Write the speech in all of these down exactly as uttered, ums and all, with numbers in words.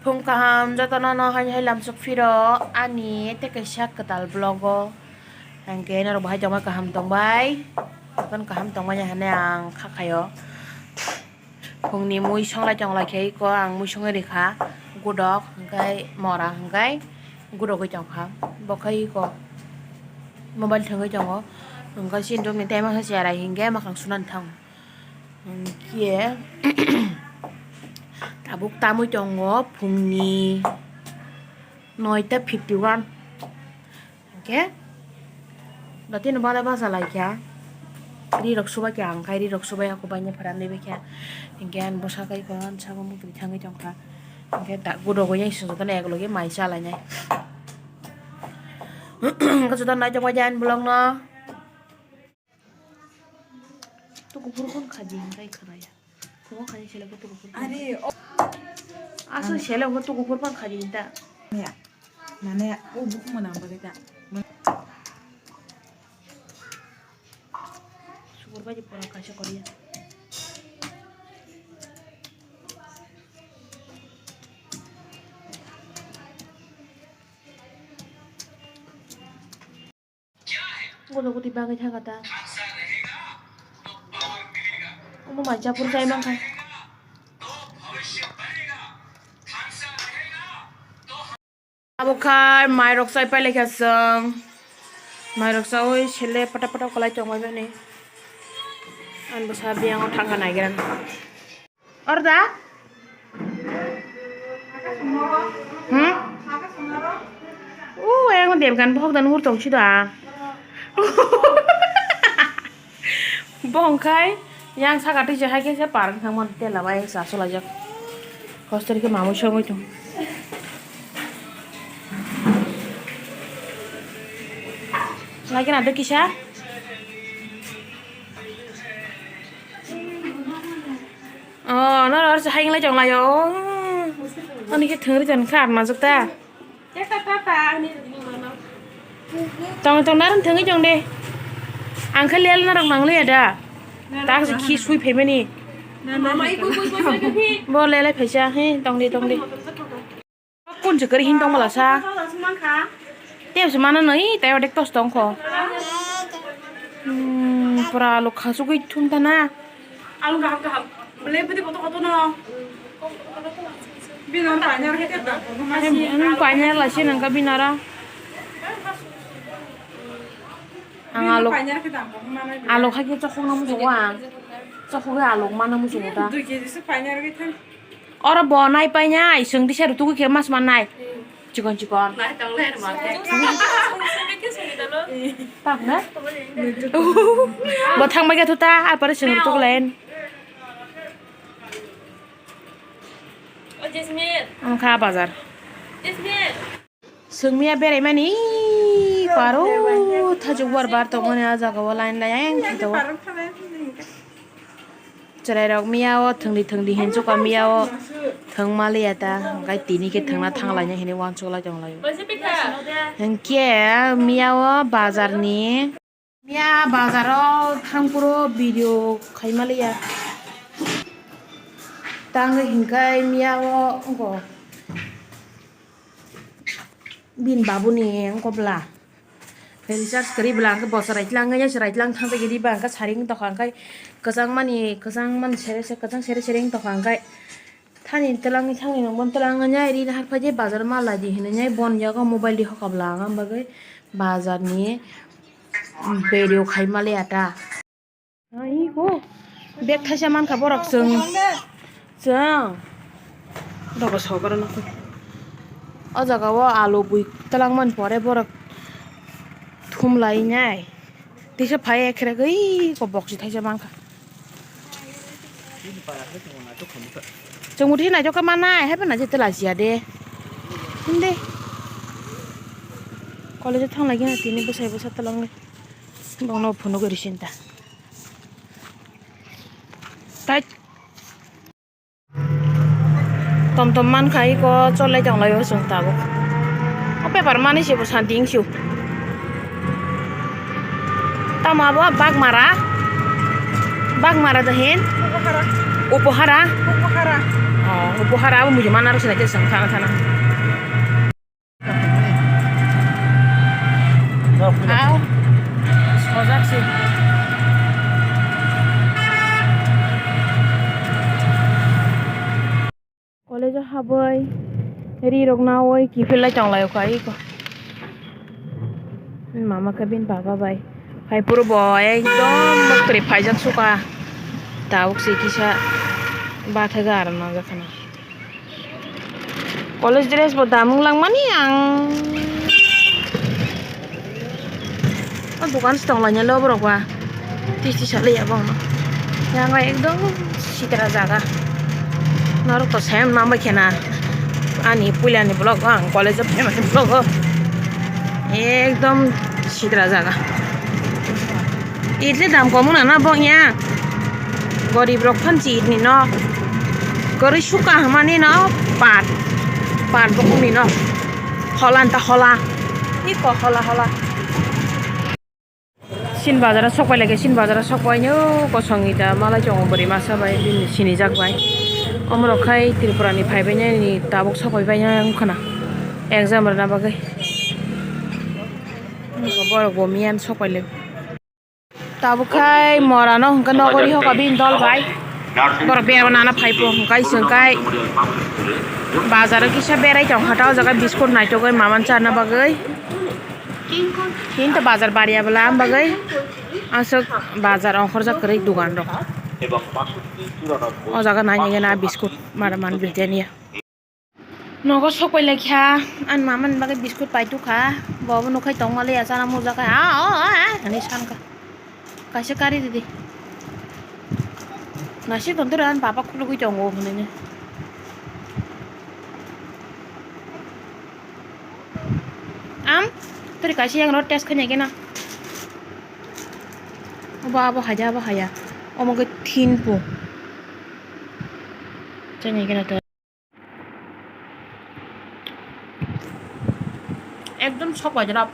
Phung kaham jotono no hai hai lamsok phiro ani tei kaisa kwtal vlog o. Hwnkhe norok bo hai tongma kaham tongbai. Jotono kaham tongmani hwnwi ang kha khaio. Phungni mui songlai tonglai khe iko ang mui songwi rikha. Gudok hwnkhe mora hwnkhe gudogwi tongkha. Bo khe iko mobile thwngwi tongo. Hwnkhe chini rokni tei masa cherai hinkhe mwkhang sunani thango. Hwnkhe tabuk tamwi tongo phungni noita fifty one. Hwnkhe dotino bale bacha laikha. Ri rok subai kha ang khai ri rok subai ako baina pharan de bekha. Hwnkhe ang bwsa kai kon sabo mukti thangwi tongkha. Hwnkhe da gudogwi yang song jotono eklogi mai chalainai. Hwnkhe jotono naitokbai di ani vlog no. Tuku phuru phun khaji hwnkhe khwnaya. Phungo khaji selekgo tuku phuru phun. Are, o- Aswk selekgo tuku phuru phun khaji hinta. Ya. Mane, o bukhuk mwnang bagwi ta. Sukur bai pora kaisa koriya. Godo gudi bagwi thaka ta. Omo mai chapur chai mankha. Abo khai mai rok chai pai laikha chwng. Mai rok chaui sele pata pata kwlai tongbai mani. Ani bwsa biyango thangkha naigra. Orda? Hmm? U, ayang Devgan bohok dan hur tong sido a. Bohong khai yang saka twi se hai khe se parang thangman tela bai sa solajak. Hostel khe mamui songoi tong. Lagi na do kisa? Oh, no, no, sa haing lai jong lai, oh. Ani khe thwngri jan kha, ma jok ta. Tong, tong, naran thwngri jong de. Ang khe lel narok nang le da. Ta si khi sui phe mani. Bo lele phe sa, he, tong di, tong di. Kun se kari hin tong mala sa. Tep se mana noi, tai odek tos tong kho. Hmm, pura lo khasugui thum ta na. Alu kaham kaham. Bele pati koto koto no. Bina panyar ke tep da. Em, em, panyar la si nang ka binara. Ang alu, alu kha ke chokong na musugo ang. Chokong ke alu mana musugo ta. Dui kg se panyar ke thang. Oro bo nai painai, chwng disa rutugo khe mas mannai. Chikon chikon. Nai tong le ma. Tak na? Bo thang bai khe thuta, ar pore chwng rutugo len. O Jasmine. Ang kha bazar. Jasmine. Chwng miya beraimani paro thajuk bar bar tongmani ah jagao line line khe tongo. Chwrairok miya o thwngdi thwngdi hinsuka miya o thwng maliya ta hwnkhe tini khe thwngna thanglaina hinwi uansuk lai tonglaio. Hwnkhe miya o bazar ni. Miya bazaro thangphuru video khaimaliya. Tangwi hinkhai miya o wngkha bini babuni wngkha bwla. Recharge kwrwi bwla hwnkhe bo chwrai tlang wngya, chwrai tlang thangwi riba hwnkhe sari wng tongkha hwnkhe kwchangmani, kwchangmani sere se, kwchang sere sere wng tongkha hwnkhe. Thani twlangwi thangwi nokbo twlangwi nai ri harphaidi bazar ma laidi hinwi nai bon yago mobile di hoka bwla ang bagwi bazar ni video khai maliya ta. Ai ko bag thaisa mankha borok chwng chwng dogo sogoro nokho o jaga o alu bui twlangmani pore borok thum lai nai. Tisa phai ekhrek oi ko boksi thaisa mankha. Chwng muthi naithok khe manai, hai phano naithok tela siya de. Hinde. College o thang lai khe tini bwsai bwsa twlangwi. Bongno phunuk ri sinta. Tai. Tom tom mankha iko cholai tonglaio chwng tabuk. O paper mani se bo santi wngsu. Tamo abo Bagmara. Bagmara de hin. Upohara. Upohara. Upohara. Oh, buhara abo muitu mana rw sinai khe chwng thana thana. Aw, sojak se. College o habwi ri rok nawi kiphil lai tong lai o kha iko. Mama khe bini baba bai phai phuru bo ekdom muktrwi phaijak suka. Tabuk se kisa bathaga aro nang jakha na. College dress bo damung langmani ang. O dokan se tong lainai lo borok ba. Tisti salai ya bong no. Yang ekdom sitra jaga. Norok to sem nang bai khena. Ani puila ni vlog ang college o phaimani vlog o. Ekdom sitra jaga. Itle dam komo na na bong ya. Gorib rok phan chi ni no. Gori suka hamani no pat. Pat bokong ni no. Hola anta hola. Iko hola hola. Sin bazar o sok pai lagi, sin bazar o sok pai no kosong ita malai chongo bwrwi masa bai bini sinijak bai. Omorok khai Tripura ni phai bai nai ni tabuk sok pai bai nai wngkha na exam rwna bagwi. Borok bo miyan sok pai lagi. Tabuk khai mora no hwnkhe nogori hoka bini dol bai. Borok berma nana phai po hwnkhe chwng khai bazar o kisa berai tong kha ta o jaga biskut naitugwi maman charna bagwi. Hinto bazar bariya bwla am bagwi aswk bazar ongkhorjak kwrwi dogan rok. O jaga nai nai gana biskut mara man Britannia. Nogo sok pai lai kha, ani mama ni bagwi biskut pai tu kha, bo bo nukhai tong ma le ya chana mujak kha, a o a a hinwi san kha, kaisa kari ridi, naisik ton twi rw ani baba khulugwi tongo hinwi. Am twi kaisa yang rw test khainai khe na, obo abo haya abo haya, omo khe thin po chainai khe na. Ekdom sok bai jora.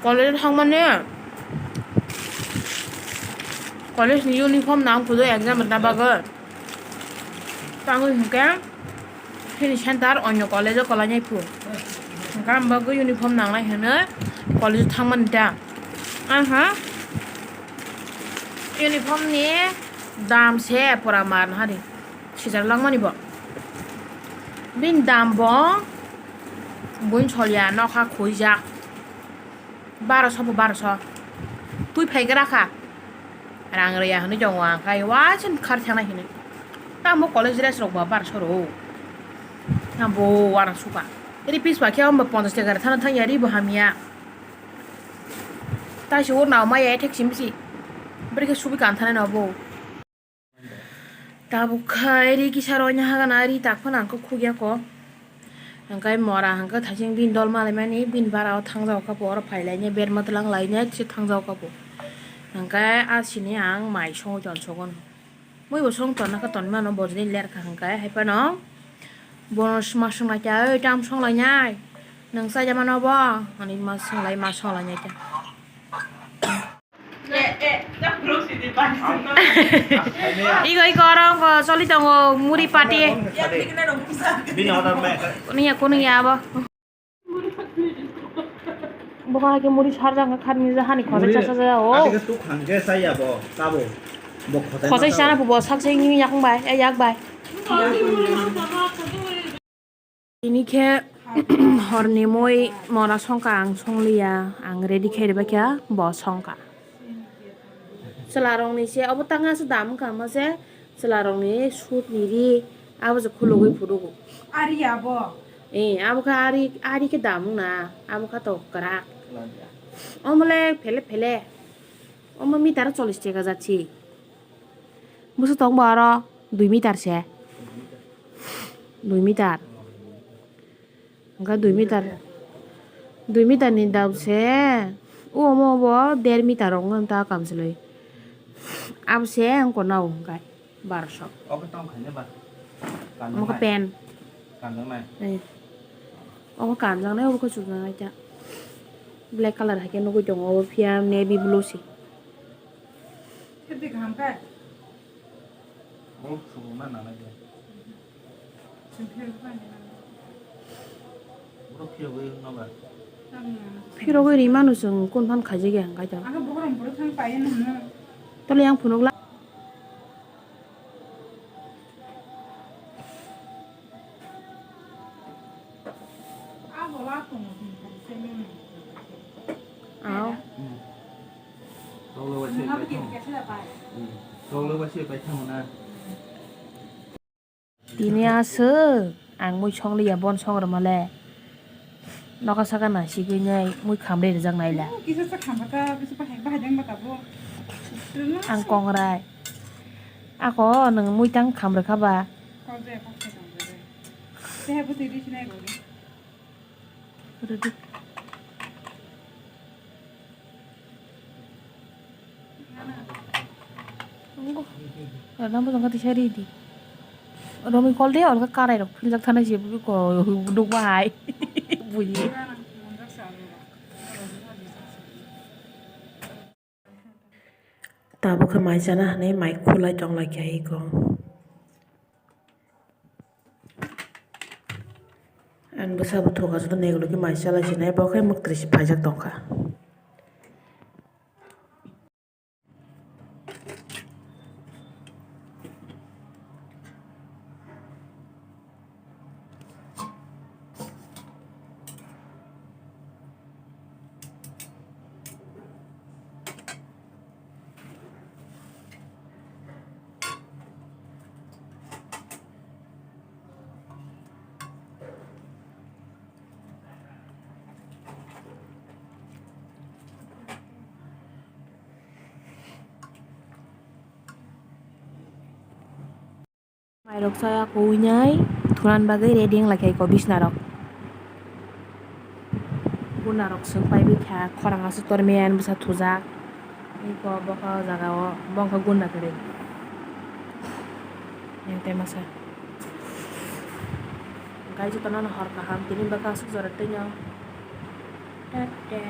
College thangmani college ni uniform nang kudo exam rwna bagwi. Tamo hinkhe. Hini center onyo college o kwlainai phu. Hwnkhe ang bagwi uniform nangnai hwnwi college o thangmani da. Aha. Uniform ni dam se pura mar hari. Sijak langmani bo. Bini dam bo buini solya nokha khuijak. Baroso bo baroso. Twi phai gra kha. Rang rwya hwnwi tongo ang khai waisa khar thangna hinwi. Tamo college dress rok ba baroso rw. Tamo uana suka. Ri pis ba khe amba ponchash taka thana thangya ri bo hamya. Tai se ur nao maya thek sim si. Bri khe subi kan thana no bo. Tabuk khai ri kisa rw nahagana ri tak phano ang khe khukya ko. Hwnkhe mora hwnkhe thaising bini dol malaimani bini bara o thangjago kha bo oro phailainai berma twlang lainai se thangjago kha bo. Hwnkhe a sini ang mai songwi tonsogwn. Mui bo song tonna khe tonmano bojni lerkha hwnkhe hai phano bono ma songnaikha, "Oi tam songlainai? Nwng chaijamano bo?" Hwnwi ma songlai ma songlainai kha. Iko iko oro wngkha choli tongo muri party. Bini order me. Kunuya kunuya abo. Bo hai khe muri sarjak wngkha khatni hani khosai chacha ja o. Ati khe tuk hangke saya bo tabo. Bo khosai. Khosai sana bo sak sai ni yak bai, yak bai. Tini khe horni mui mora songkha ang songliya, ang ready khe ribaikha bo songkha. Chwlarokni se obo tangna se dam wngkha omo se chwlarokni sut ni ri abo se khulugwi phurugo. Ari abo? Eh, abo khe ari, ari khe dam wngna, abo khe to kwrak. Omo le phele phele. Omo meter chollish taka jatsi. Bwswk tong bo aro dui meter se. Dui meter. Hwnkhe dui meter, dui meter ni dam se. O omo bo der meter rok wng ta kamchwlwi. Abo se wng kona o hwnkhe barosok. Obo tong khaina ba. Omo khe pen. Kanjaknai. Eh. Omo kanjaknai, obo khe chukjaknai ta. Black colour hai khe nugwi tongo, obo phiya navy blue se. Khe de kaham khe? Borok sumung na nanai de. Sumphir bani na. Borok phiyogwi wng nw ba? Ang na. Phirogwi ri manu chwng kun phan khaijak ya hwnkhe to. Ang khe bohrok borok thang pai nw hwno. Tole yang phunuk la. Aw. Hmm. Toklo waisa pai thang. Hmm. Toklo waisa pai thang na. Tini aswk ang mui songliya, bon songrwma le. Noka saka nasigwi nai mui khamri rijak naila. Kisa sa khamba ta, kisa bahai, bahai dang ba ta bo. Ang kongrai. Ako nwng mui tang khamrwkha ba? Kok jaya, kok jaya, kok jaya. Tei hai bwtwi ri sinai bo. Rwdi. Nanggo. Rwna bwskango tisa ridi. Romwi kol de, olga karai rok philjak thana se ko duk bahai. Buji. Tabuk khe mai chana hinwi mai khulai tong lai khe iko. Ani bwsa bo thok aswk naikolo khe mai chalai sinai, bo khe mwktwi se phaijak tongkha. Mairok chaya kuinai thunan bagwi ready wng lai kha iko bisna rok. Guna rok swk pai bwkha khorang aswk tor maya ani bwsa thujak. Iko bokha o jaga o bongkha guna kwrwi. Yang tai masa. Gai jotono hor kaham tini bwkha aswk jora twi no. Tete.